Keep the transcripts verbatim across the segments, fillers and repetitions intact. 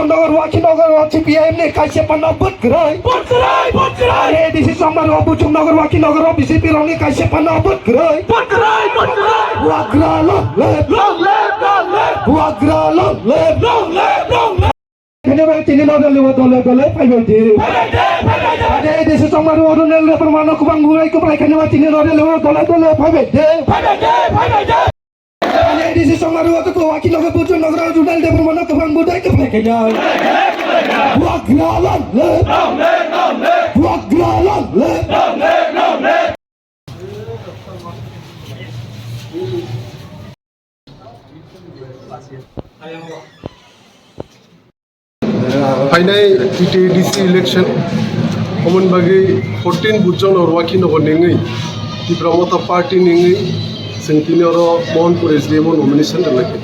Nagar Wakhi Nagar o C P I M ni kaisa panna bwt kwrwi. Bwt kwrwi, bwt kwrwi. A D C Chongmari o Buchung Nagar Wakhi Nagar o B J P rokni kaisa panna bwt kwrwi. Bwt kwrwi, bwt kwrwi. Bubagra long live. Long live, long live. Bubagra long live. Long live, long live. Kheno bai tini no dole dole dole phaibai di. Phaibai di, phaibai di. A D C Chongmari o Runel Debbarma no kwbang bwrwi kwplai kheno bai tini no dole dole phaibai di. Phaibai di, phaibai di. A D C Chongmari o to Wakhi Nagar Buchung Nagar o Runel Debbarma no kwbang bwrwi kwplai kheno. Bubagra long live. Long live, long live. Bubagra long live. Long live, long live. Phainai T T A D C election, omoni bagwi fourteen Buchung Nagar Wakhi Nagar ningwi Tipra Motha Party ningwi chwng tini oro Mohanpur S D M o nomination rwlai kha.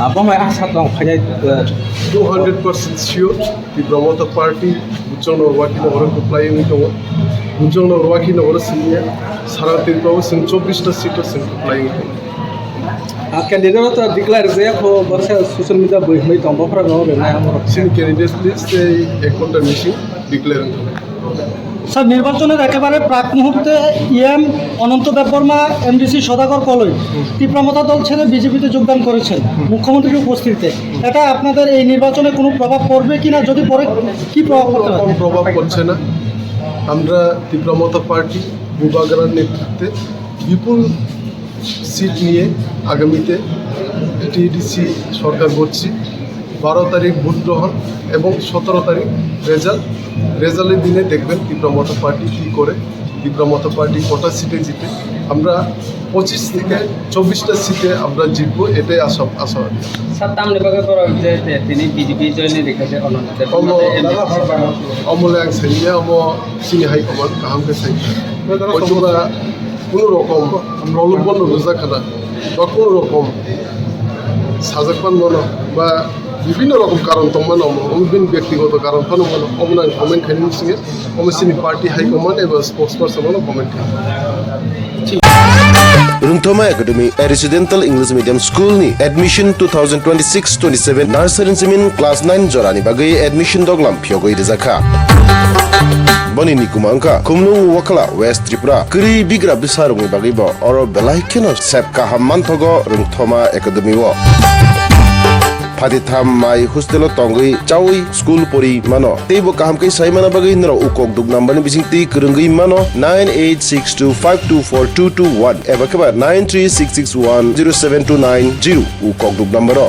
Abo mai asa tong phainai, eh, Two hundred percent sure. Tipra Motha Party Buchung Nagar Wakhi Nagar o kwplai wngwi tongo. Buchung Nagar Wakhi Nagar o simi ya, sara Tripura o chwng chobbish ta seat o chwng kwplai wngwi tongo. Ah, candidate o to declare je kho, baksa social media bui hwnwi tong, bophra no rwnai amo rok. Chini candidate list tei ek ghonta ni simi declare wngwi tongo. Sir, নির্বাচনের একেবারে প্রাক মুহূর্তে ইএম অনন্ত দেববর্মা, এমডিসি সদাগর কলই তিপ্রা মথা দল ছেড়ে বিজেপিতে যোগদান করেছেন মুখ্যমন্ত্রীর উপস্থিতিতে। এটা আপনাদের এই নির্বাচনে কোনো প্রভাব পড়বে কিনা? যদি পড়ে, কি প্রভাব পড়তে পারে? কোনো রকম প্রভাব পড়ছে না। আমরা তীব্র মথা পার্টি বুবাগ্রার নেতৃত্বে বিপুল সিট নিয়ে আগামীতে টিএডিসি সরকার গড়ছি। বারো তারিখ ভোট গ্রহণ এবং সতেরো তারিখ রেজাল্ট। রেজাল্টের দিনে দেখবেন তীব্র মথা পার্টি কী করে, তীব্র মথা পার্টি কটা সিটে জিতে। আমরা পঁচিশ থেকে চব্বিশটা সিটে আমরা জিতবো, এটাই আশা, আশাবাদী। Sir, tamni bagwi borok je, je tini B J P join ni rikha je, ono je, Omo, ono je, omo le ang saiya, omo chini high command kaham khe sai. Hoi to ba, kuno rokom problem bono rwjak khana, ba kuno rokom sajak pan bono, ba bibhinno rokom karon tong mano, omo bini byaktigoto karon phano mano, omo nang comment khaini singe, omo chini party high command eba spokesperson no comment khaini. Rungthoma Academy, a residential English medium school ni admission two thousand twenty-six twenty-seven nursery simin class nine jorani bagwi admission doglam phiyogwi rijak kha. Boni ni kuma wngkha Khumlung Wakhala, West Tripura. Kwrwi bigra bwsa rokni bagwi bo oro belai kheno sep kaham manthogo Rungthoma Academy o. Phati tham mai hostel o tongwi chawi school pori mano. Teibo kaham khe sai mana bagwi norok u kokduk number ni bising twi kwrwngwi mano nine eight six two five two four two two one eba khe ba nine three six six one zero seven two nine zero u kokduk number o.